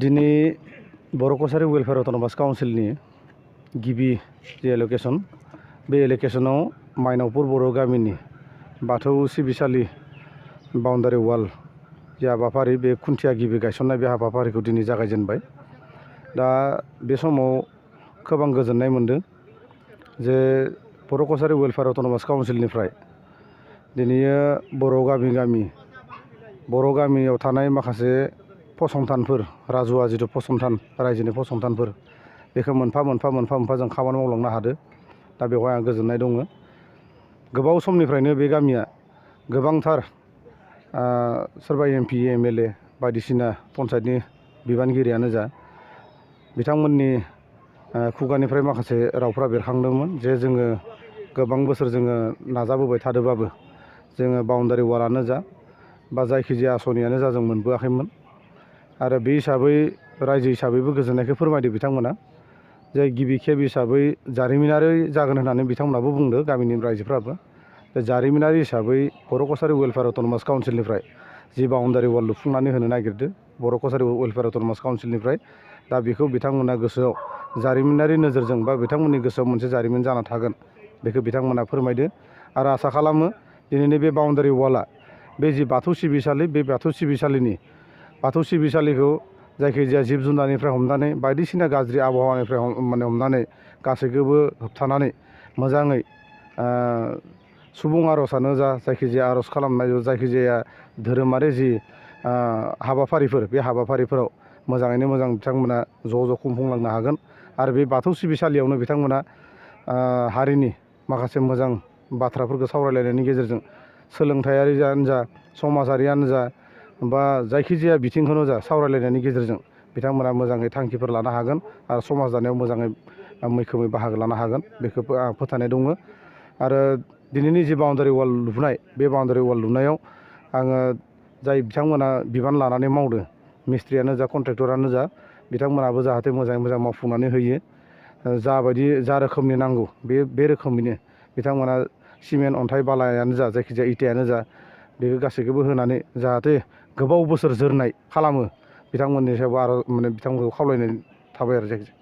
दिनै बर' कसारि welfare autonomous काउन्सिलनि गिबि जे एल'केसन बे एल'केसनाव माइनावपुर बर' गामिनि बाथौ सिबिसालि बाउन्डारि वाल जे हाबाफारि बे खुन्थिया गिबि गायसननाय बे हाबाफारिखौ दिनै जागायजेनबाय। दा बे समाव खोब आं गोजोननाय मोनदों जे बर' कसारि वेलफेयार अट'नमास काउन्सिलनिफ्राय दिनै बर' गामियाव थानाय माखासे फसंथानफोर राजुवा जिथु फसंथान रायजोनि फसंथानफोर बेखौ मोनफा मोनफा जों खामानि मावलांनो हादों। दा बेवहाय आं गोजोननाय दङ। गोबाव समनिफ्रायनो बे गामिया गोबांथार सोरबा MP MLA बायदिसिना पन्सायतनि बिबानगिरियानो जा बिथांमोननि खुगानिफ्राय माखासे रावफ्रा बेरखांदोंमोन जे जोङो गोबां बोसोर जोङो नाजाबोबाय थादोंबाबो जोङो बाउन्डारि वालानो जा बा जायखिजाया आसनियानो जा जों मोनबोआखैमोन। आरो बे हिसाबै रायजो हिसाबैबो गोजोननायखौ फोरमायदों बिथांमोना जे गिबि खेब हिसाबै जारिमिनारि जागोन होननानै बिथांमोनाबो बुंदों गामिनि रायजोफ्राबो। जारिमिनारि हिसाबै बर' कसारि वेलफेयार अट'नमास काउन्सिलनिफ्राय जि बाउन्डारि वाल लुफुंनानै होनो नागिरदों बर' कसारि वेलफेयार अट'नमास काउन्सिलनिफ्राय, दा बेखौ बिथांमोना गोसोआव जारिमिनारि नोजोरजों बा बिथांमोननि गोसोआव मोनसे जारिमिन जाना थागोन बेखौ बिथांमोना फोरमायदो। आरो आसा खालामो दिनैनि बे बाउन्डारि वालआ बे जि बाथौ सिबिसालि बे बाथौ सिबिसालिखौ जायखिजाया जिब जुनारनिफ्राय हमनानै बायदिसिना गाज्रि आबहावानिफ्राय हमनानै गासैखौबो होबथानानै मोजाङै सुबुं आर'जआनो जा जायखिजाया आर'ज खालामनाय जायखिजाया धोरोमारि जि हाबाफारिफोर बे हाबाफारिफोराव मोजाङैनो मोजां बिथांमोना ज' खुंफुंलांनो हागोन। आरो बे बाथौ सिबिसालियावनो बिथांमोना हारिनि माखासे मोजां बाथ्राफोरखौ सावरायलायनायनि गेजेरजों सोलोंथायारियानो जा समाजारियानो जा बा जायखिजाया बिथिंखौनो जा सावरायलायनायनि गेजेरजों बिथांमोना मोजाङै थांखिफोर लानो हागोन आरो समाज दानायाव मोजाङै मैखोमै बाहागो लानो हागोन बेखौ आं फोथायनाय दङ। आरो दिनैनि जि बाउन्डारि वाल लुनाय बे बाउन्डारि वाल लुनायाव आङो जाय बिथांमोना बिबान लानानै मावदों मिस्ट्रियानो जा कन्ट्रेक्टरानो जा बिथांमोनाबो जाहाथे मोजाङै मोजां मावफुंनानै होयो। जा रोखोमनि नांगौ बे रोखोमैनो बिथांमोना सिमेन्ट अन्थाइ बालायानो जा जायखिजाया इटायानो जा बेखौ गासैखौबो होनानै जाहाथे गोबाव बोसोर जोरनाय खालामो बिथांमोननि सायाव बिथांमोनखौ खावलायनाय थाबाय आरो जायखिजाया।